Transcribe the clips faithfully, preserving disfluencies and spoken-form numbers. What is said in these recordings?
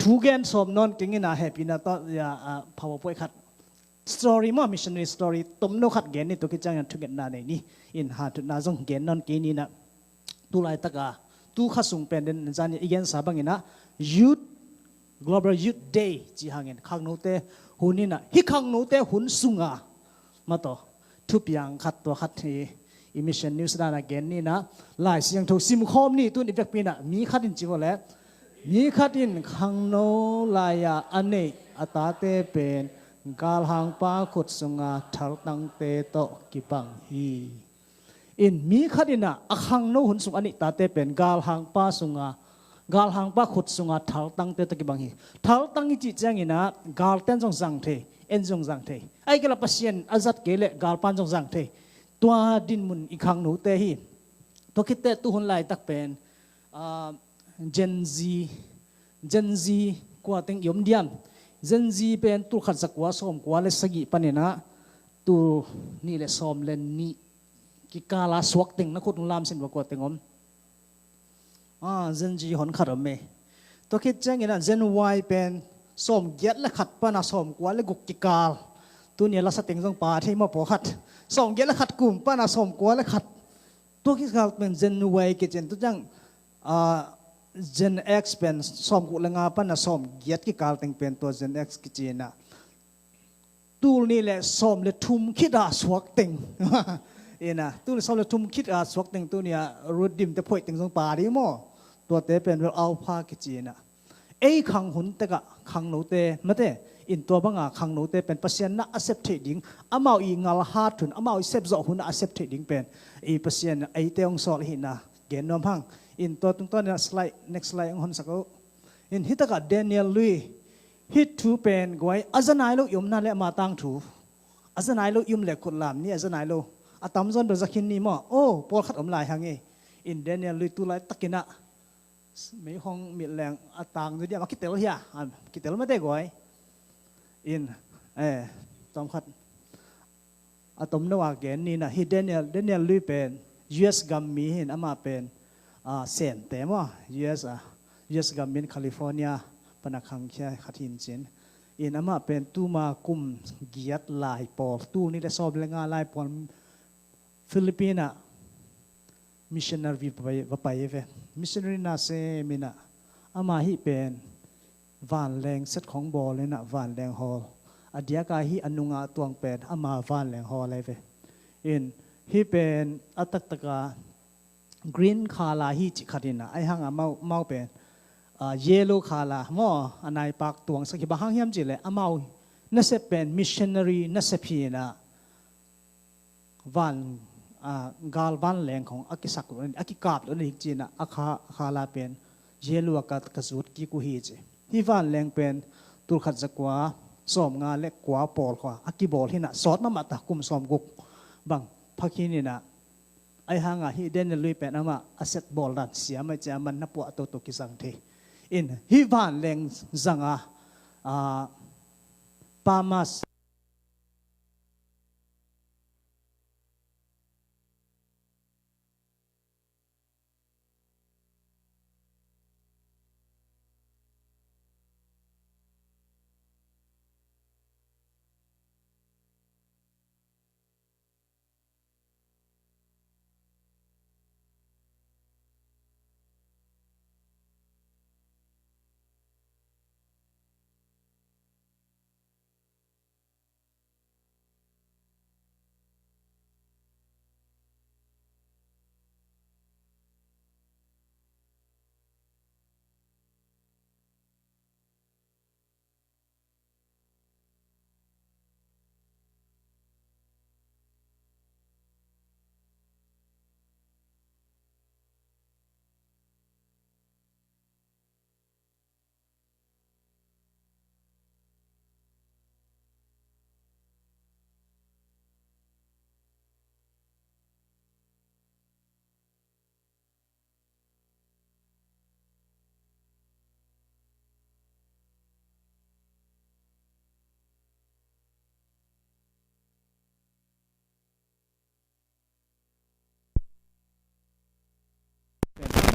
Thu gen sawm nawn keng in ah, hehpihna tawh, ya, ah, PowerPoint khat, story maw, missionary story tomno khat gen ni. Tua khit ciangin ah thungetna nei ni. In, hanthotna zong gen nawn keng ni in ah, tu laitak a, tu kha sung pen den zan i gensa bangin ah, Youth, Global Youth Day ci hangin khangnote hun in ah, hih khangnote hun sung a, mataw, thupiang khat, tua khat hi, i Mission News dan a gen ni in ah, Lai Siangtho simkhawm ni. Tun i vekpi in ah mi khat in ci vua leh, mi khat in khangno lai-a a neih a tate pen galhangpa khut sunga thaltangte tawh kibang hi. In, mi khat in ah a khangno hun sung a neih tate pen galhangpa sunga, galhangpa khut sunga thaltangte tawh kibang hi. Thaltang i cih ciangin ah galten zong zang thei, en zong zang thei. Ahih kei leh Pasian a zat kei leh galpan zong zang thei. Tua dinmun i khangnote hi. Tua khit teh tu hun laitak pen, ah, Gen Z, Gen Z kua teng i om diam? Gen Z pen tul khat za kua sawm kua le sagih panin ah tul nih le sawm le nih kikal a suak teng, na khut hong lam sin vua, kua teng om? Ah, Gen Z hon khat om e. Tua khit ciangin ah Gen Y pen sawm giat le khat pan a sawm kua le guk kikal. Tuni a lasa teng zong pha thei maw, pawlkhat. Sawm giat le khat kum pan a sawm kua le khat. Tua kikal pen Gen Y kici in, tua ciang, ah, Gen X pen sawm guk le nga pan a sawm giat kikal teng pen tua Gen X kici in ah, tul nih le sawm le thum khit a suak teng. In ah, tul nih le sawm le thum khit a suak teng, tuni a Ruth Dim te phoih teng zong pha ding maw. Tuate pen vel Alpha kici in ah. Ei khang hun tek ah khangnote, mate, in tua bang a khangnote pen Pasian na a sep theih ding, amau i ngalhat hun, amau i sepzawh hun a sep theih ding pen i Pasian eite hong sawl hi in ah gen nuam hang. In tua tungtawn in ah slide, next slide hong honsak o. In, hi tak ah Daniel lui, hih thu pen guai, a za nai lo i om na le ama tangthu. A za nai lo i om le khut lam ni, a za nai lo. A tamzaw in bel za khin ni maw. Oh, pawlkhat om lai hang e. In, Daniel lui tu laitak in ah meihong mit leng a tang zaw diam, a kitel hi a, a kitel mate guai. In, eh, tawmkhat a tomno a gen ni in ah, hih Daniel, Daniel lui pen U S gam mi hi in, amah pen, ah, Sente maw, U S, ah, U S gam mi in California pan a khangkhia khat hi in cin. In, amah pen tuma kum giat lai pawl, tul nih le sawm le nga lai pawl Philippines ah missionary va pai, va pai ve. Missionary na sem in ah, ama hih pen vanleng set khong bawl in ah vanleng hawl. A diak a hih a nunga tuang pen ama vanleng hawl ahi ve. In, hih pen a taktak a green color hi cih khat in ah, ahih hang a amau, amau pen, ah, yellow color maw, a naipak tuangsak hi. Bang hang hiam cih leh amau nasep pen missionary nasep hi in ah, van, ah, gal vanleng khong a kisak lo, a kikap lo na hi ci in ah, a kha, a kha la pen yellow a ka, ka zut kik uh hi ci. Hih vanleng pen tul khat za kua sawm nga le kua pawl khua a kibawl hi in ah, sawt mahmah ta, kum sawm guk bang pha khin in ah, ahih hang a hih Daniel lui pen amah a set bawl dan siam ahih ciang a man na puah toto kizang thei. In, hih vanleng zang a, ah, Palmas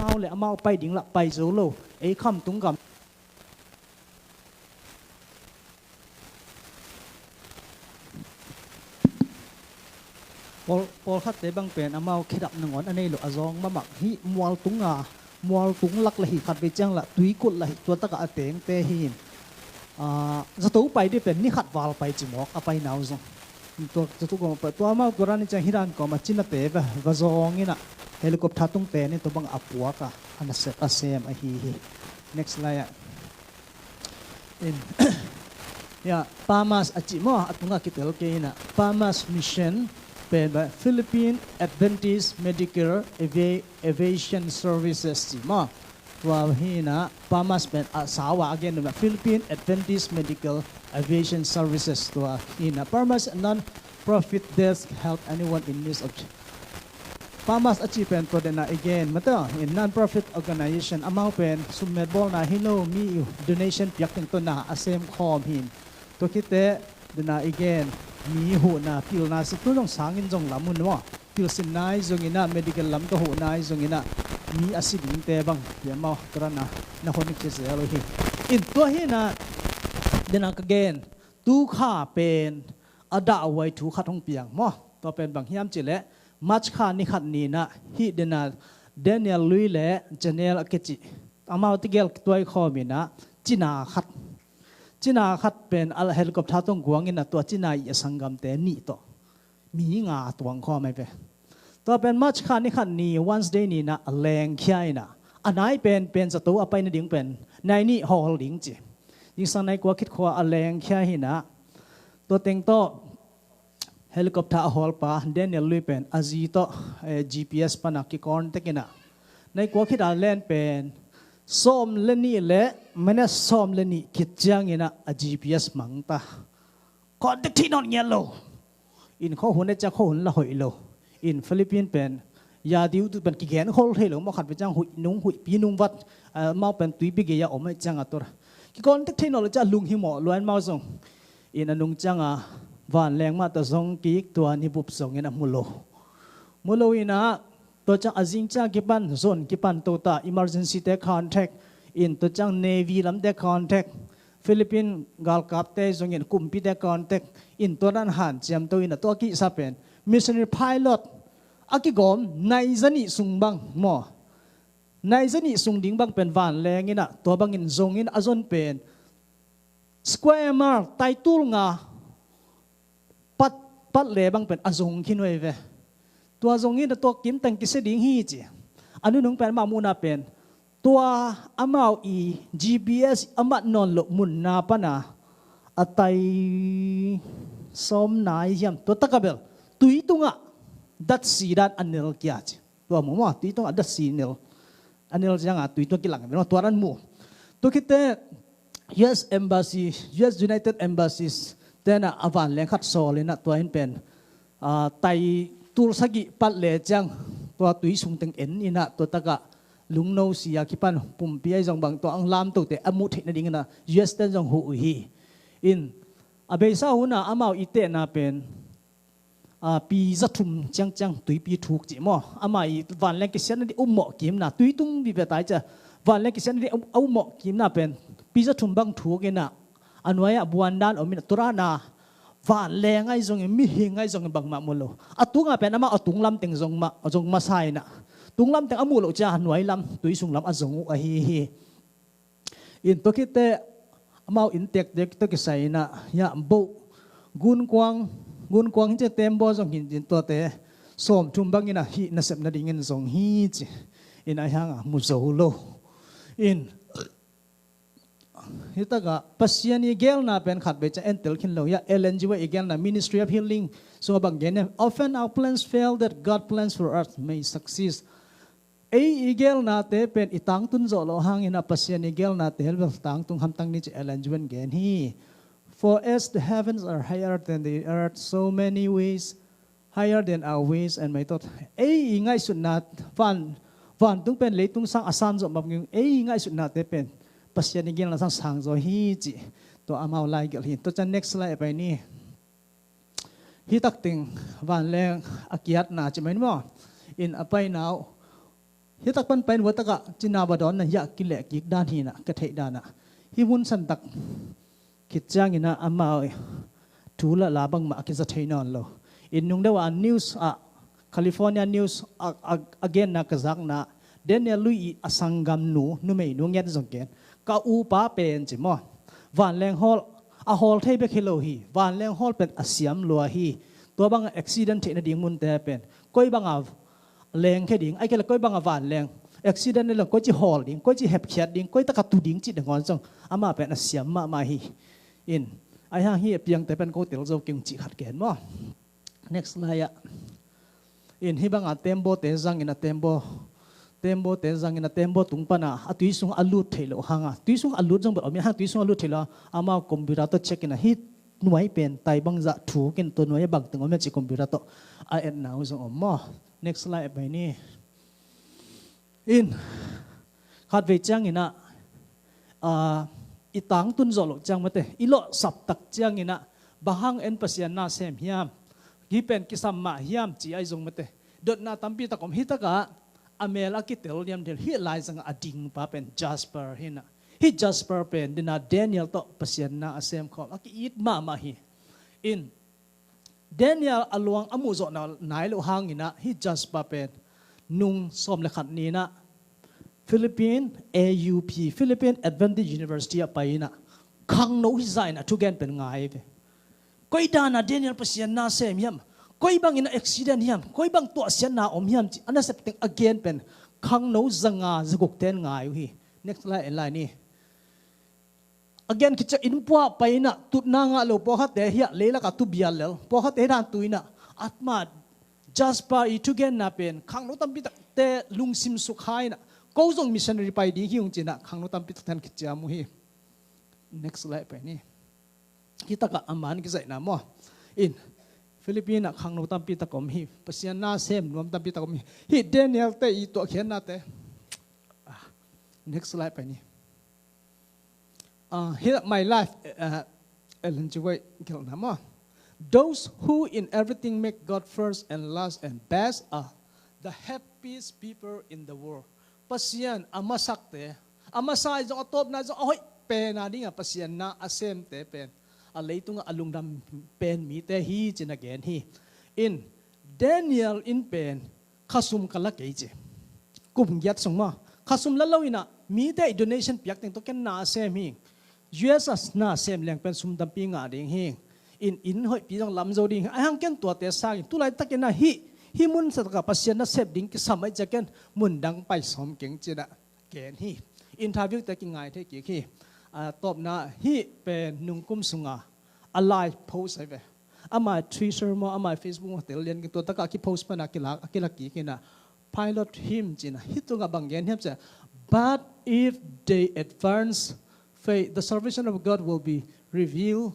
Amau le amau pai ding lah pai zo lo. Ei khamtung gam. Pawl, pawlkhatte bang pen amau khedap nangawn a nei lo a zawng mahmah hi. Mualtung a, mualtung lak lah hi, khatvei ciang lah tuikut lah hi, tua takah a tengte hi in. Ah, zato pai dih pen ni khat val pai ci mawk a pai nau zong. Tua, tua, tua, tua amau tua dan i ciang hi dan kawm a cinate va, va zawng in ah helicopter tungte ni tua bang a puak a, a nasep a sem ahi hi. Next slide ah. In, ya, PAMAS a cih maw, a tungah kitel kei in ah, PAMAS mission pen bang Philippine Adventist Medical Avi-, Aviation Services cih maw. Tua hi in ah, PAMAS pen a sau a a gen ding bang Philippine Adventist Medical Aviation Services tua hi in ah, PAMAS non-profit desk help anyone in need of PAMAS a cih pen tua dena i gen mate in non-profit organization, amau pen summet bawlna hi lo, mi donation piak teng tawh na a sem khawm hi in. Tua khit teh dena i gen mi huhna, pilna si tu zong sangin zong lam un maw, pilsinna i zong in ah, medical lam tawh huhna i zong in ah, mi a si dingte bang hi amau tua dana na hon khia zel uh hi. In tua hi in ah dena ka gen tu kha pen a dahhuai thu khat hong piang maw. Tua pen bang hiam cih leh March kha ni khat ni in ah hih dena Daniel Lui le Janelle a kici amau tegel tuai khawm in ah cina khat, cina khat pen a helicopter tawh guang in ah tua cina i a sanggamte nih tawh mi nga tuang khawm ahi ve. Tua pen March kha ni khat ni Wednesday ni in ah a lengkhia in ah a nai pen pen zato a pai nading pen nai nih hawl ding ci. Zingsang nai kua khit khua a lengkhia hi in ah tua teng tawh helicopter a hawlpa Daniel Lui pen a zi tawh, eh, G P S pana kicontact in ah nai kua khit a len pen sawm le nih le minute sawm le nih khit ciang in ah a G P S mang ta. Contact thei nawn ngiat lo. In khuahun e ciang khuahun la hoih lo. In Philippine pen ya diu tu pen kigen khol thei lo maw, khatvei ciang huih nung, huihpi nung vat, ah, amau pen tuipi gei a om ahih ciang a tua kicontact thei nawn lo ciang lunghimawh luan amau zong. In a nung ciang a vanleng mah tawh zong kik tua ni bup zong in a mu lo. Mu lo in ah tua ciang a zing ciang kipan zon kipan to ta, emergency te contact in, tua ciang Navy lamte contact, Philippine galkapte zong in kumpite contact in tua dan hanciam to in ah tua kisa pen missionary pilot a kigawm nai za nih sung bang maw, nai za nih sung ding bang pen vanleng in ah tua bangin zong in a zon pen square mile, taitul nga pat, pat le bang pen a zong khin uh ahi ve. Tua zong in a tua kim teng kisia ding hi ci. A nunung pen amah muhna pen tua amau i G P S a mat nawn loh munna pana a tai sawm nai hiam tua taka bel tui tungah datsi dan a nel kia ci. Tua mu maw, tui tungah datsi nel. A nel ciangah tui tung kilang ve maw, tua dan mu. Tua khit teh U S Embassy, U S United Embassies tenah a vanleng khat sawl in ah tua in pen, ah, taitul sagih pat le ciang tua tui sung teng en in ah tua takah lungno si a kipan pumpi ahi zong bang tua ang lamtote a muh theih nading in ah U S ten zong huh uh hi. In a beisa hunah amau i tehna pen, ah, pi za thum ciangciang tuipi thuk cih maw? Amah i vanleng kisiatna ding ummawh kimna, tui tung vive tai cia. Vanleng kisiatna ding a ummawh kimna pen pi za thum bang thuk in ah a nuai-ah buan dan om in ah tua dan a vanleng ahi zongin, mihing ahi zongin bangmah mu lo. A tungah pen amah a tunglam teng zong mah, zong masa in ah tunglam teng a muh loh cia a nuai lam, tui sung lam a zong uh ahi hi. In tua khit teh amau inntekte tawh kisai in ah, ya, boh, gunkuang, gunkuang hi cia, tembaw zong hi in tuate sawmthum bang in ah hih nasep nadingin zong hi ci. In ahi hangah mu zo lo. In hih takah Pasian i gelna pen khatvei ciang en tel khin lo, ya, Ellen G White i gelna Ministry of Healing sungah bang gen hiam? Often our plans fail that God plans for us may succeed. Ei i gelnate pen i tangtun zawh loh hangin ah Pasian i gelnate bel tangtung hamtang ni ci Ellen G White in gen hi. For as the heavens are higher than the earth, so many ways higher than our ways and my thought. Ei i ngaihsutna van, vantung pen leitung sang a sang zawh mah bangin ei i ngaihsutnate pen Pasian i gelna sang sang zaw hi ci. Tua amau laigelh hi. Tua ciang next slide a pai ni. Hih tak teng vanleng a kiatna ci mai ni maw? In a paina uh. Hih tak pan pain vua takah cina va dawnna hiah kileh kik dan hi in ah, ka theih dan ah. Hih mun san tak khit ciangin ah amau thu la la bangmah a kiza thei nawn lo. In nung deuh a news ah, California news a, a, a genna ka zakna, Daniel lui i a sanggamnu numeinu ngen zong ken, ka upa pen ci maw, vanleng hawl a hawl thei bek hi lo hi, vanleng hawl pen a siam lua hi. Tua banga accident theih nading munte pen koi banga leng khe ding, ai kei le koi banga vanleng accident le koi ci hawl ding, koi ci hepkhiat ding, koi taka tu ding cih nangawn zong ama pen a siam mahmah hi. In ai hang hi a piangte pen ko tel zo keng cih khat ken maw. Next slide ah. In hi banga tembaw te zangin a tembaw, tembaw te zangin a tembaw tung pana a tui sung a lut thei lo hanga, tui sung a lut zong bel om hang, tui sung a lut thei lo. Amau computer tawh check in a hi nuai pen tai bangzah thu ken tua nuai a bangteng om ci computer tawh a etna uh zong om maw. Next slide pai ni. In khatvei cianginah, ah, i tangtun zawh loh ciang mate, i lawhsap tak cianginah bang hang en Pasian na sem hiam, hi pen kisam mah hiam ci ai zong mate, dotna tampi tak om. Hi takah a mel a kitel liamdel hi laizangah a dingpa pen Jasper hinah, hi Jasper pen dina Daniel tawh Pasian na a semkhawm a ki-it mahmah hi. In Daniel a luang a muhzawhna nai loh hanginah hi Jasper pen nung sawm le khat ninah Philippine A U P, Philippine Adventist University ah pai inah khangno hi zainah thugen pen ngai ve. Koi dana Daniel Pasian na sem hiam, koi bangin a accident hiam, koi bang tuahsiatna om hiam ci a nasep teng a gen pen khangno zanga zaguk ten ngai uh hi. Next slide en lai ni. A gen kicia in puah paina tutna ngah lo pawlkhatte hiah leilaka tubial lel pawlkhatte hi dan tuina atma Jasper i thugenna pen khangno tampi takte lungsim sukhaina ko zong missionary pai ding hi ung cina khangno tampi takte han kiciam uh hi. Next slide pai ni. Hi takah a man kizaihna maw in Philippine ah khangno tampi tak om hi. Pasian na sem nuam tampi tak om hi. Hi Daniel te i tuahkhiatnate. Ah, next slide pai ni. Uh, here, my life, uh, Ellen G. White gelhna maw. Those who in everything make God first and last and best are the happiest people in the world. Pasian a masakte, a masa i zong a tawpna i zong a hoih pena dinga Pasian na a semte pen a leitungah a lungdam pen mite hi cina gen hi. In Daniel in pen khasum ka la kei ci. Kum giat sung maw khasum la lo inah mite i donation piak teng tawh ken na a sem hi. U S a na sem leng pen sum tampi ngah ding hi. In in hoihpi zong lam zo ding hi. Ai hang ken tuate sangin tulai takin ah hi, hi mun sa takah Pasian na sep ding kisam ai cia ken mun dang pai sawm keng cina gen hi. Interview te kingai thei kik hi. A tawpna hi pen nungkum sunga a lai post ai ve. Amai Twitter maw amai Facebook maw tel lian tua takah ki post pana kilak a kilak kik inah pilot him cina hi tunga bang gen hiam cia. But if they advance faith, the salvation of God will be revealed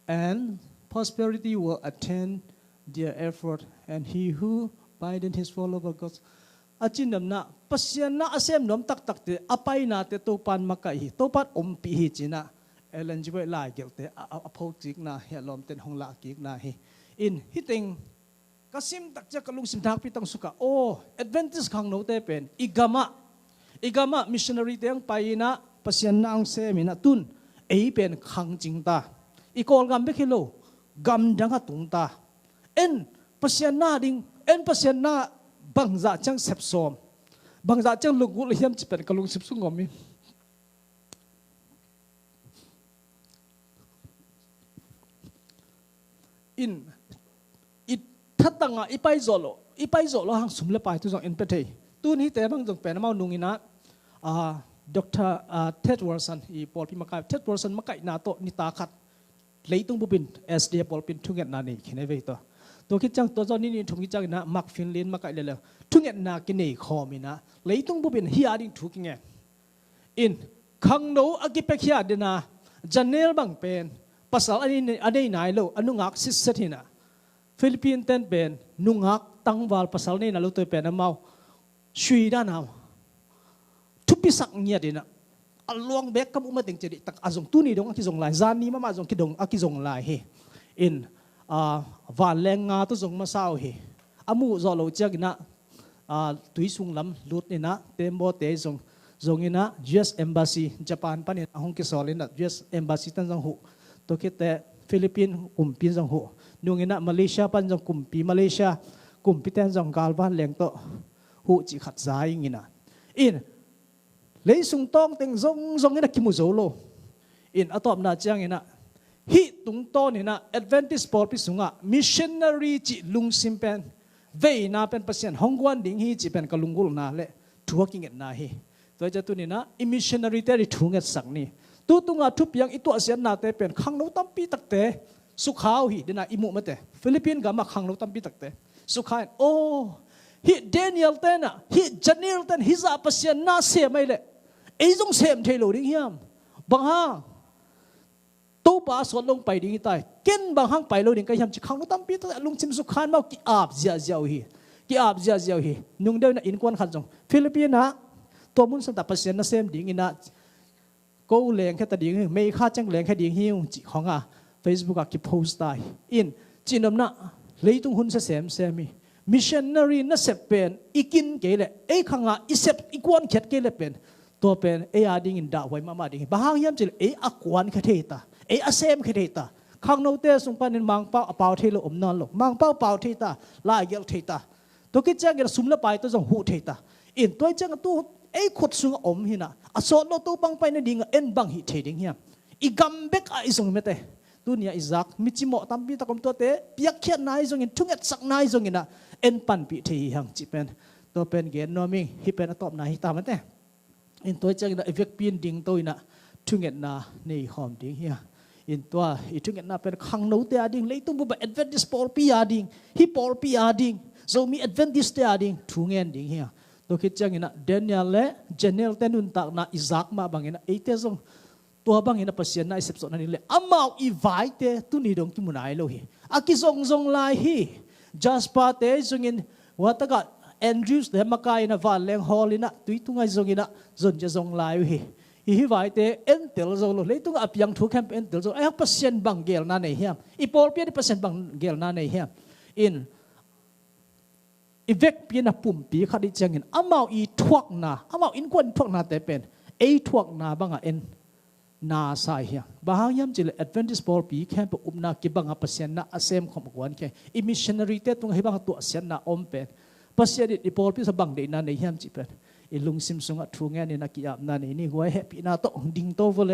and prosperity will attend their effort, and he who abide in his follower God. A cindamna Pasian na a sem nuam taktakte a painate Topan makaih hi, Topan ompih hi cina Ellen G. White lai gelhte a, a, a phokikna hi a lawmten hong lahkikna hi. In hiteng ka sim takcia ka lungsim nakpi tang suka aw Adventist khangnote pen i gamah, i gamah missionary te ang pai inah Pasian na ang sem inah tun ei pen khangcing ta. I Kawlgam bek hi lo gamdang a tung ta. En Pasian na ding, en Pasian na bangzah ciang sepsawm, bangzah ciang lunggulh hiam ci pen ka lungsim sung om hi. In i thatanga i pai zawh lo, i pai zawh lo hang sum le pai tu zong en pe thei. Tun hite bang zong pen amau nung inah, ah, Doctor, ah, Ted Wilson i pawlpi makai, Ted Wilson makaihna tawh nita khat leitung bupin S D A pawlpin thungetna nei khin ei vei tawh. Tua khit ciang tua zaw ni ni thum khit ciang inah Mark Finley in makaih lele thungetna kinei khawm inah leitung bupin hi a ding thu kingen. In khangno a kipekhia dena Janel bang pen pasal a nei, a nei nai lo a nungak sitset hinah Philippine ten pen nungak tangval pasal nei nai lo toi pen amau sui dana thupisak ngiat inah a luang bek kam uma teng cedih tak a zong tuni dong a kizong lai zan ni mama zong kidong a kizong lai hi. In, ah, vanleng nga tu zong masa uh hi. A muh zawh lo cianginah, ah, tui sung lam lut inah tembaw te zong, zong inah U S Embassy Japan panin a hong kisawl inah U S Embassy tan zong huh. Tua khitte Philippine kumpi zong huh. Nung inah Malaysia pan zong kumpi, Malaysia kumpi ten zong galvan leng tawh huh cih khat za ing inah. In, leisung tawng teng zong zong inah kimu zo lo. In a tawpna ciang inah hih tungtawn inah Adventist pawlpi sungah missionary cih lungsim pen, veina pen Pasian hong guan ding hi cih pen ka lunggulhna le thu a kingetna hi. Tua hi ciah tuni inah i missionary te i thu ngetsak ni. Tu tunga thupiang i tuahsiatnate pen khangno tampi takte sukha uh hi, dena i muh mate. Philippine gamah khangno tampi takte sukha in, oh, hih Daniel tenah, hih Janil ten hih zah Pasian na sem ai leh ei zong sem thei lo ding hiam? Bang hang? Topa a sawt lo pai ding hi ta hi. Ken bang hang pai lo ding ka hiam ci khangno tampi tak lungsim sukha in amau ki-ap ziahziah uh hi. Ki-ap ziahziah uh hi. Nungdeuh inah innkuan khat zong Philippine ah tua mun santa Pasian na sem ding inah ko lengkhia ta ding hi, meikha ciang lengkhia ding hi ung cih khawng a Facebook ah kipost ta hi. In, cihnopna leitung hun sia semsem hi. Missionary nasep pen i kin kei leh, ei khanga i sep i kuankhiat kei leh pen, tua pen ei a dingin dahhuai mahmah ding hi. Bang hang hiam cih leh ei a kuankhia thei ta, ei a semkhia thei ta. Khangnote sung panin Mangpau a pau thei lo om nawn lo. Mangpau pau thei ta, lai gelh thei ta. Tua khit ciangin a sum le pai tawh zong huh thei ta. In tua hi ciangin tu ei khut sungah om hi inah a sawt lo Topa hong pai nadingah en bang hih thei ding hiam? I gam bek ah i zong mate. Tuni a i zak mi cimawh tampi tak om, tuate piakkhiatna i zongin, thungetsakna i zong inah en panpih thei hi hang cih pen, tua pen gen nuam ing. Hih pen a tawpna hi ta mate. In tua hi ciang inah i vekpi in dingto inah thungetna nei khawm ding hi a. In tua i thungetna pen khangnote a ding, leitung bup ah Adventist pawlpi a ding, hih pawlpi a ding, Zomi Adventist te a ding thu ngen ding hi a. Tua khit ciang inah Daniel le Janel te nuntakna i zak mah bang inah eite zong tua bang inah Pasian na i sepsawh nading le amau i vaite tuni dong kimu nai lo hi. A kizongzong lai hi. Jasper te zongin, ua takah Andrews te makai inah vanleng hawl inah tui tungah zong inah zon cia zong lai uh hi. I hih vaite entel zo lo, leitungah a piang thu khempeuh entel zo lo. Ai hang Pasian bang gelna nei hiam? I pawlpi ah Pasian bang gelna nei hiam? In, i vekpi in a pumpi khat i ciangin amau i thuakna, amau innkuan i thuaknate pen ei thuakna bangah en na sa hi hang. Bang hang hiam cih leh Adventist pawlpi khempeuh upna kibangah Pasian na a sem khawm a kuankhia. I missionary te tungah hih bang tuahsiatna om pen, Pasian in i pawlpi sa bang deihna nei hiam cih pen i lungsim sungah thu ngen in a ki-apna nei ni. Guai, hehpihna tawh hong dingto vawle.